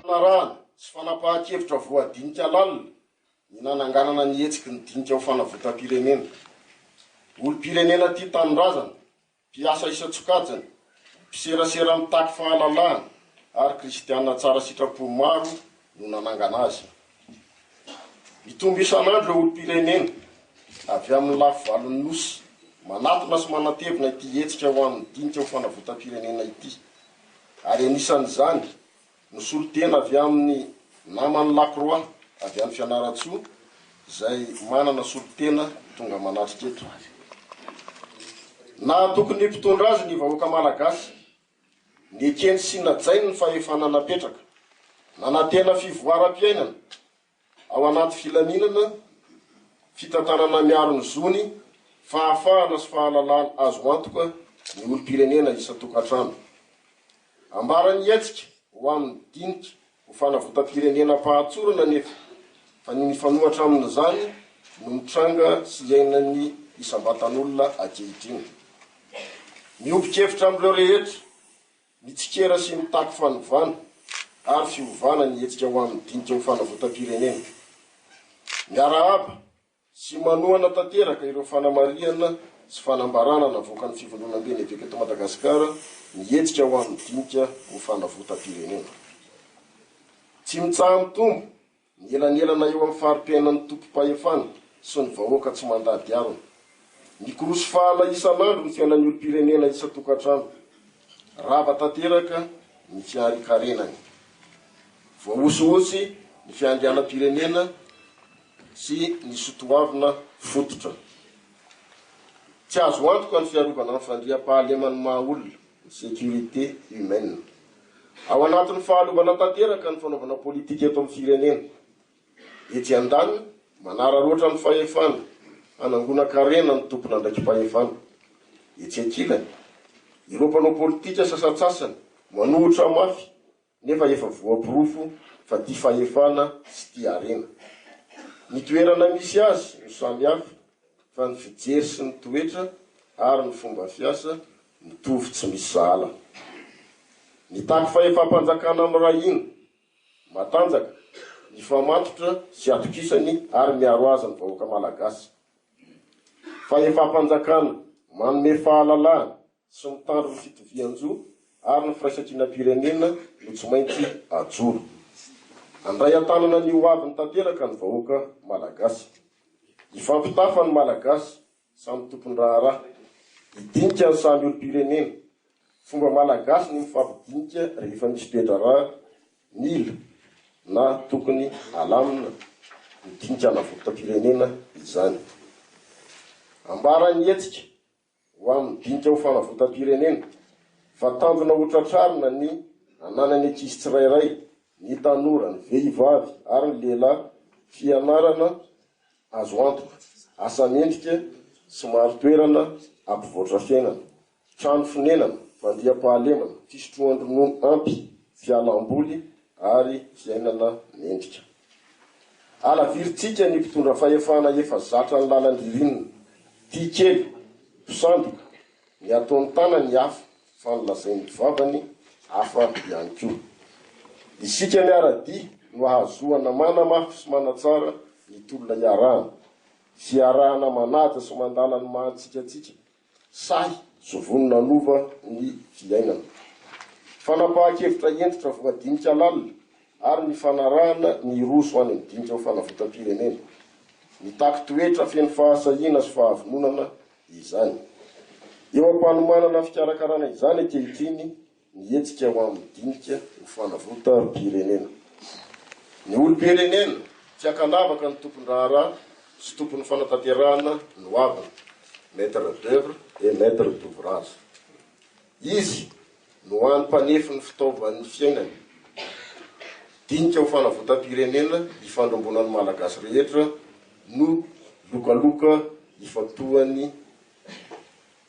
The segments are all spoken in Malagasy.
Fanarahana sy fanapahan-kevitra voadinika lalina ny nananganana ny hetsiky ny dinika ho fanavotam-pirenena. Olom-pirenena tia tanindrazana, mpiasa isan-tsokajiny, mpiserasera mitaky fahalalahana ary kristiana tsara sitrapo maro no nanangana azy. Mitombo isan'andro ireo olom-pirenena avy amin'ny lafy valon'ny Nosy manatona sy manatevina ity hetsika ho an'ny dinika ho fanavotam-pirenena ity ary anisan'izany ny solontena avy amin'ny naman'i Lacroix avy any Fianarantsoa izay manana solontena tonga manatrika eto. Nahatoky ny mpitondra azy ny vahoaka Malagasy Nekeny sy najainy ny fahefana napetraka. Nanantena fivoaram-piainana ao anaty filaminana, fitantanana miaro ny zony, fahafahana sy fahalalahana azo antoka ny olom-pirenena isan-tokantrano. Ambaran'ny hetsika ho amin'ny dinika ho fanavotam-pirenena am-pahatsorana anefa fa ny mifanohatra amin'izany no mitranga sy iainan'ny isam-batan'olona ankehitriny. Miombon-kevitra amin'ireo rehetra mitsikera sy mitaky fanovana ary fiovana ny hetsika ho amin'ny dinika ho fanavotam-pirenena. Miarahaba sy manohana tanteraka ireo fanamarihana sy fanambarana navoakan'ny Fivondronamben'ny Eveka eto Madagasikara ny hetsika ho amin'ny dinika ho fanavotam-pirenena. Tsy mitsaha-mitombo ny elanelana eo amin'ny fari-piainan'ny tompom-pahefana sy ny vahoaka tsy mandady harona. Mikorosy fahala isan'andro ny fiainan'ny olom-pirenena isan-tokantrano. Rava tanteraka ny fiharin-karenany. Voahosihosy ny fiandrianam-pirenena sy ny sotoavina fototra. Tsy azo antoka ny fiarovana ny fandriampahaleman'ny maha olona, ny sécurité humaine. Ao anatin'ny fahalovana tanteraka ny fanaovana politika eto amin'ny firenena. Etsy andaniny, manararaotra ny fahefana hanangonan-karena ny tompon'andraiki-pahefana. Etsy ankilany, ireo mpanao politika sasantsasany manohitra mafy nefa efa voaporofo fa tia fahefana sy tia harena. Ny toerana misy azy no samy hafa fa ny fijery sy ny toetra ary ny fomba fiasa mitovy tsy misy sahala. Mitaky fahefam-panjakana miray hina, matanjaka, mifamatotra sy atokisany ary miaro azy ny vahoaka Malagasy. Fahefam-panjakana manome fahalalahana sy mitandro ny fitovian-jo ary ny firaisankinam-pirenena no tsy maintsy ajoro. Handray an-tanana ny ho aviny tanteraka ny vahoaka Malagasy. Hifampitafa ny Malagasy samy tompon-draharaha. Hidinika ny samy olom-pirenena. Fomba Malagasy ny mifampidinika rehefa misy toe-draharaha mila na tokony alamina ny dinika anavotam-pirenena izany. Ambaran'ny hetsika Ho amin'ny dinika ho fanavotam-pirenena, fa tanjona ho tratrarina ny hananan'ny ankizy tsirairay, ny tanora, ny vehivavy ary ny lehilahy fianarana azo antoka, asa mendrika sy marin-toerana hampivoatra fiainana, trano fonenana, fandriampahalemana, fisotroan-dronono ampy, fialam-boly ary fiainana mendrika. Alavirintsika ny mpitondra fahefana efa zatra ny lalan-dririnina, tia kely, mpisandoka, ny ataon'ny tanany hafa fa ny lazain'ny vavany hafa ihany koa. Isika miara-dia no ahazoana manamafy sy manatsara ny tolona iarahana, fiarahana manaja sy mandala ny maha antsika antsika Sahy sy vonona hanova ny fiainana. Fanapahan-kevitra hentitra voadinika lalina ary nifanarahana ny hiroso any amin'ny dinika ho fanavotam-pirenena. Mitaky toetra feno fahasahiana sy fahavononana izany. Eo am-panomanana fikarakarana izany ankehitriny ny hetsika ho amin'ny dinika ho fanavotam-pirenena. Ny olom-pirenena tsy ankanavaka ny tompon-draharaha sy tompon'ny fanatanterahana ny hoaviny, maître d'oeuvre et maître d'ouvrage. Izy no hany mpanefy ny fitaovan'ny fiainany. Dinika ho fanavotam-pirenena ifandrombonan'ny Malagasy rehetra no lokaloka ifantohan'ny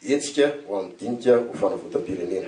Hetsika ho amin'ny dinika ho fanavotam-pirenena.